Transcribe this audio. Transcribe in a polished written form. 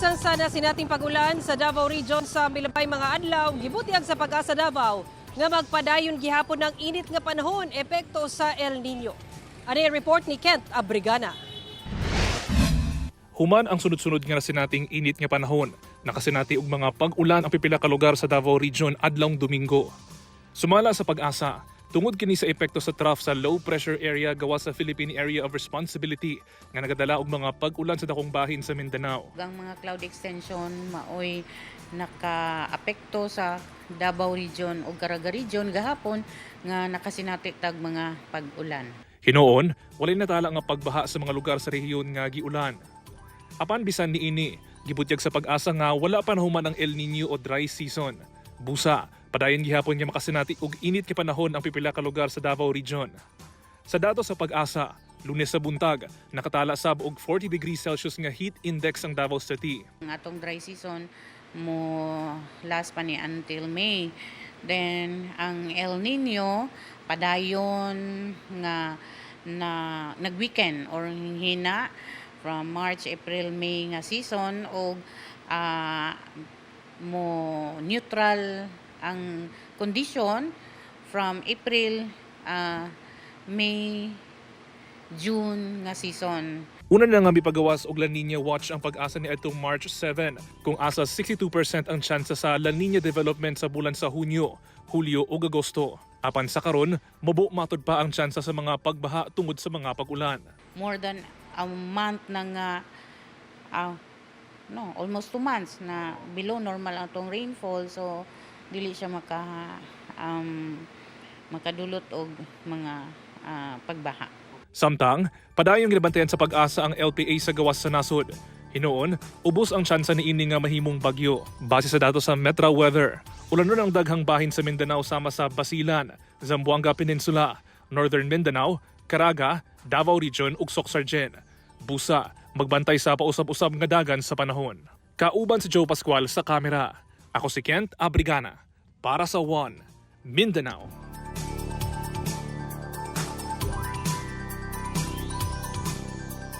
Bisan sa nasinating pag-ulan sa Davao Region sa milabay mga adlaw, gibutyag sa Pag-asa Davao nga magpadayon gihapon ng init nga panahon epekto sa El Nino. Ani ang report ni Kent Abrigana. Human ang sunod-sunod nga nasinating init nga panahon, nakasinati og mga pag-ulan ang pipila ka lugar sa Davao Region adlawng Domingo. Sumala sa Pag-asa, tungod kini sa epekto sa trough sa low pressure area gawas sa Philippine Area of Responsibility nga nagadala og mga pag-ulan sa dakong bahin sa Mindanao. Ang mga cloud extension maoy nakaapekto sa Davao Region ug Caraga Region gahapon nga nakasinati tag mga pag-ulan. Hinuon, walay natala nga pagbaha sa mga lugar sa rehiyon nga giulan. Apan bisan niini, gibutyag sa Pag-asa nga wala pa nahuman ang El Nino o dry season. Busa, padayon gihapon nga makasinati og init nga panahon ang pipila ka lugar sa Davao Region. Sa datos sa Pag-asa, Lunes sa buntag, nakatala sab og 40 degrees Celsius nga heat index ang Davao City. Ang atong dry season mo last pa ni until May. Then ang El Nino padayon nga na nag-weaken or hina from March, April, May nga season og mo neutral ang condition from April, May, June nga season. Una na nga mipagawas og La Nina Watch ang Pag-asa niadtong March 7 kung asa 62% ang tsansa sa La Nina development sa bulan sa Hunyo, Hulyo ug Agosto. Apan sa karon, mubo matud pa ang tsansa sa mga pagbaha tungod sa mga pag-ulan. More than a month na nga, no, almost 2 months na below normal ang atong rainfall, so dili siya makadulot og mga pagbaha. Samtang, padayong ginabantayan sa Pag-asa ang LPA sa gawas sa nasod. Hinuon, ubos ang tsansa niini nga mahimong bagyo. Base sa datos sa Metro Weather, ulanon ang daghang bahin sa Mindanao sama sa Basilan, Zamboanga Peninsula, Northern Mindanao, Caraga, Davao Region ug Soccsksargen. Busa, magbantay sa pausab-usab nga dagan sa panahon. Kauban si Joe Pascual sa kamera. Ako si Kent Abrigana para sa One Mindanao.